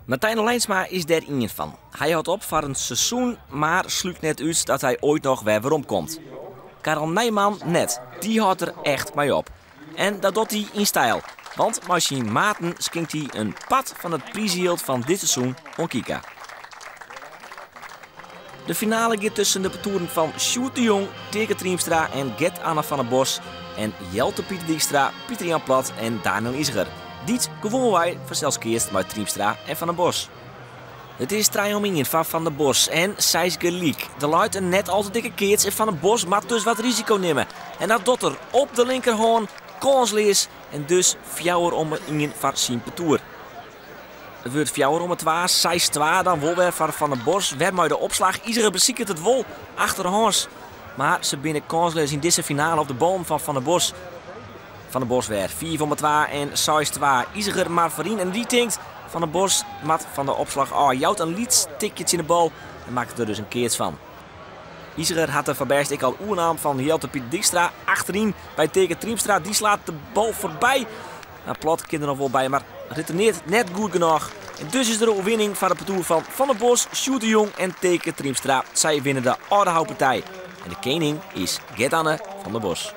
Martijn Olijnsma is dêr ien fan. Hy hâldt op foar in seizoen, mar slút net út dat hy oait noch wer weromkomt. Karel Nijman net, dy hâldt der echt mei op. En dat docht hy yn styl, want mei syn maten skinkt hy in part fan it prizejild fan dit seizoen oan Kika. De finale giet tusken de partoeren fan Sjoerd de Jong, Teake Triemstra en Gert Anne van der Bos en Jelte Pieter Dijkstra, Pieter Jan Plat en Daniel Iseger, dy't gewoanwei fansels keatst mei Triemstra en Van der Bos. It is 3-1 foar Van der Bos en seis gelyk. Der leit in net al te dikke keats en Van der Bos moat dus wat risiko nimme. En dat docht er op de linkerhân, kânsleas en dus 4-1 foar syn partoer. It wurdt 4-2, 6-2 dan wol wer foar Van der Bos. Wer mei de opslach. Iseger besiket it wol achterhâns. Mar se binne kânsleas yn dizze finale op de ballen fan Van der Bos. Van der Bos wer 5-2 en 6-2. Iseger mar foaryn en dy tinkt Van der Bos moat fan de opslach ôf. Jout in lyts tikje tsjin de bal en makket der dus in keats fan. Iseger hat de foarbêst ek al oernaam fan Jelte Pieter Dijkstra achteryn by Teake Triemstra. Dy slaat de bal foarby. Nou, Plat kin der noch wol by, mar retourneert net goed genôch. En dus is der in oerwinning foar it partoer fan Van der Bos, Sjoerd de Jong en Teake Triemstra. Sy winne de Aldehoupartij. En de kening is Gert-Anne van der Bos.